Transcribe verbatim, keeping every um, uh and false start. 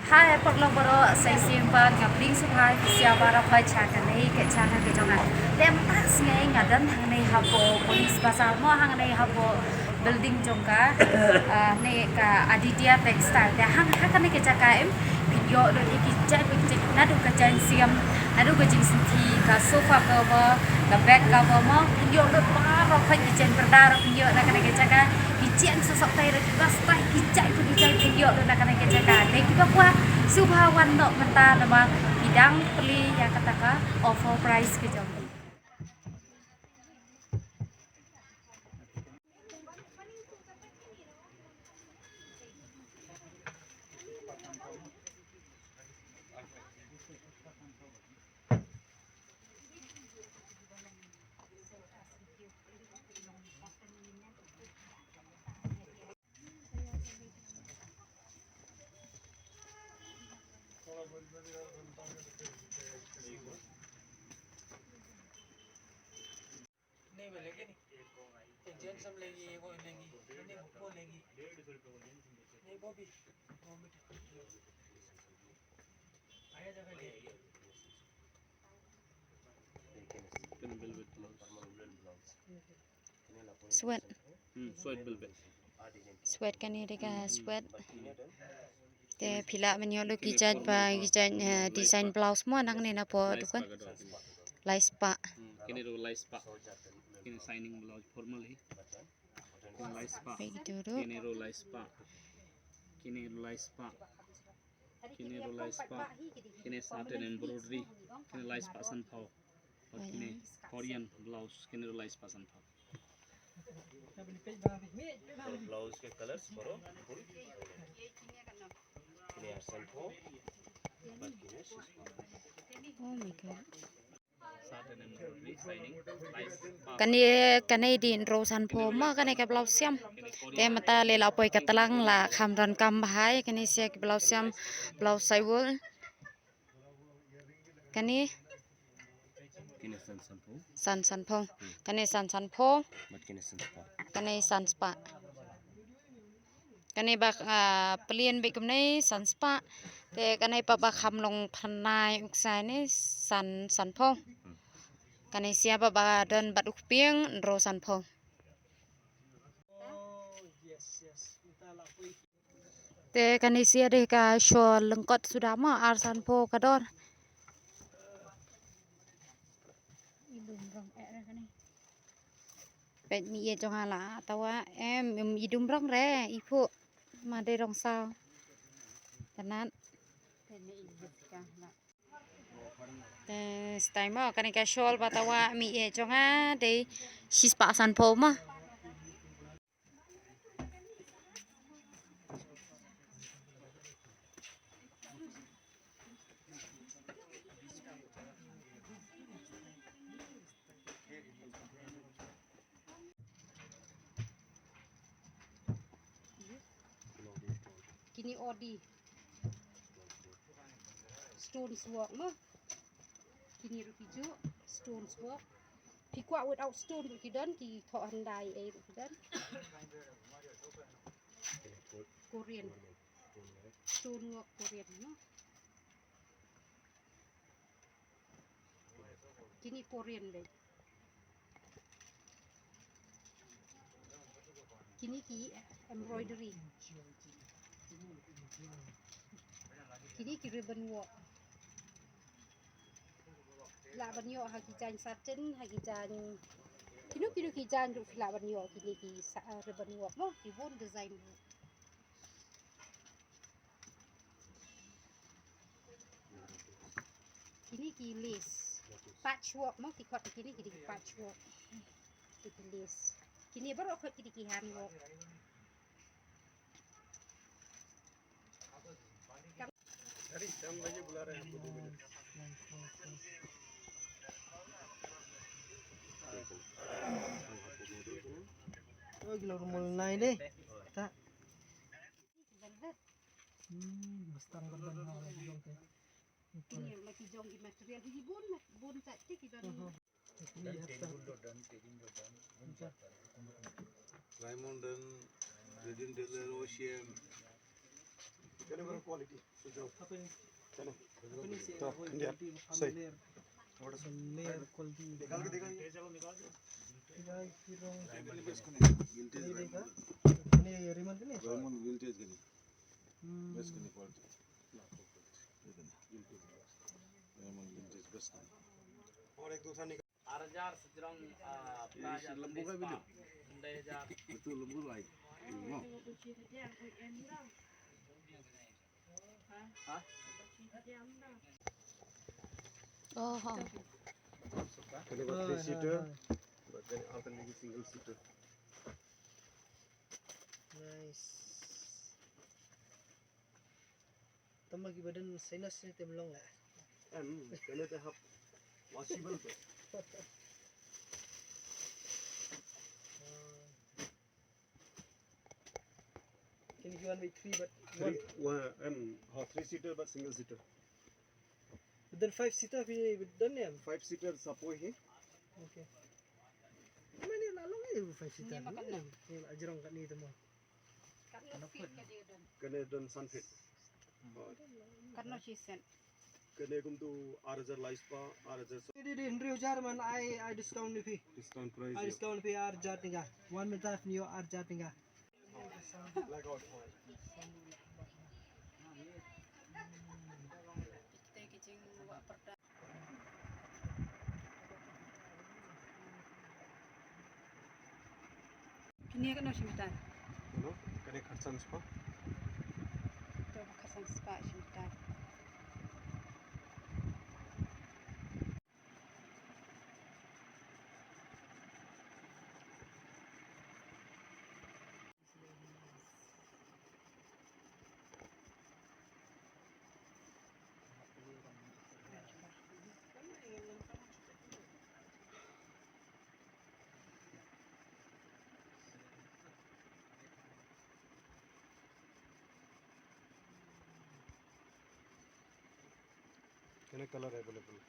Hi paralok baroh, sa shisien pat nga pdiang sngewbha ïa phi baroh ba phi ïa peit sha kane ka channel ka jong nga. Te mynta ka sngi nga don hangne hapoh Police Bazar mo, hangne hapoh building jong ka, ah, ne ka Aditya Textile. Te hang ha kane ka jaka em phin ïoh lut ïa ki jait ki jait, naduh ka jaiñsiam, naduh ka jingsynthi, ka sofa cover, ka bed cover mo, phin ïoh lut baroh, ki jaiñ pyrda ruh phin ïoh na kane ka jaka. Ki jaiñ sosok tai ruh kiba stai, ki jait ki jait phin ïoh lut na kane ka jaka. Te kiba kwah sngewbha wan noh mynta namar ki dang plie ïa kata ka offer price ka jong ki. नहीं मिलेगी, नहीं। एक जेंट्स हम लेगी, वो लेगी, नहीं, वो लेगी। नहीं, वो भी, वो भी। आया जगह ले। Suit. Hmm, suit velvet. Suit, kane dei ka suit. Te phi lah ban ïoh lut ki jait ba ki jait, eh, design blouse mo nangne napoh dukan. Lai spah. Hmm, kane ruh lai spah. Kane shining blouse formal hi. Kane lai spah. Peit kito ruh. Kane ruh lai spah. Kane ruh lai spah. Kine ruh lai spah. Kine satin embroidery. Kine lai spah sanphew. Bad kine Korean blouse. Kine ruh lai spah sanphew. Blouse ke colours baroh full. Kine ar sanphew. Bad kine shispah. Oh my God. Kane, kane dei hynriew sanphew mo, kane ka blouse siam. Te mynta lei la poi ka tlang la kham donkam bha ïa kane sia ki blouse siam, blouse saitwol. Kane Kine san sanphew. San sanphew. Hmm. Kane san sanphew. Bad kine san spah. Kane san spah. Kane ba, ah, plain beit kumne san spah. Te kane pat ba kham long pynai u ksai ne san sanphew. Hmm. Kane sia pat ba don bad u kpieng hynriew sanphew. Te kane sia dei ka shawl lyngkot suda mo, ar sanphew ka dor. Peit mi ïeit jong nga la tawa em, im i dum rong re i phuh ma dei rong saw. Tanat. Te stai mo kane ka shawl ba tawa mi ïeit jong nga dei shispah sanphew mo. Kine odi. Stones work mo. Kine ruh ki juh, stones work. Phi kwah without stone ruh ki don, ki thoh hyndai ei ruh ki don. Korean. Stone work Korean mo. Kine Korean beit. Kine ki embroidery. Kine ki ribbon work. Lah ban ïoh ha ki jaiñ satin, ha ki jaiñ kino kino ki jaiñ ruh phi lah ban ïoh kine ki sa-, eh, ribbon work mo, ki bun design ruh. Kine ki lace. Patchwork mo, ki khot kine ki dei ki patchwork. Kine ki lace. Kine baroh khot ki dei ki handwork. अरे, श्याम भाई जी बुला रहे हैं आपको, दो मिनट। ओ, गिलो रुमाल नहीं ले। ता। Hmm, bastang ka ban ha la ki jong te. Kine la ki jong ki material hi bun, bun ta ki ki don. Mhm. Raymond and Redin Tailor, O C M. Kane ba quality. अपनी से तो वो इंडिया quality, सही। थोड़ा सा layer quality निकाल के दिखा। ये फिर ये देखा, ये रिमन के नहीं? रिमन विंटेज के नहीं। हम्म। बेस्ट के नहीं quality। ये देखो। रिमन विंटेज बेस्ट के नहीं। और एक दो था निकाल। Ar hajar sejrong, ah, ये इसे लंबू का भी लो। Itu lembur lain. No. Oh, ha. Kane ba three seater, ba kane alternate single seater. Nice. Tama ki ba don sinus ne tem long la. Em, kane te hap washable te. Kini ki one by three, but three, one, em, ha, three seater but single seater. But then five seater phi don ne em? Five seater sa poi hi. Okay. Mane la long e five seater. Ni makan na. Ni la jrong kat ni tamo. Kane don san feet. Kano chi sen. Kane kum tu ar hajar lai spah, ar hajar. Di, di, di, hynriew hajar man, ai, ai discount ni phi. Discount price. Ai discount phi ar hajar tynga. One meter ni ar hajar tynga. Blackout. Kine kano shi mita? Kano? Kane khatsan spah. To khatsan spah shi mita. Kane colour available.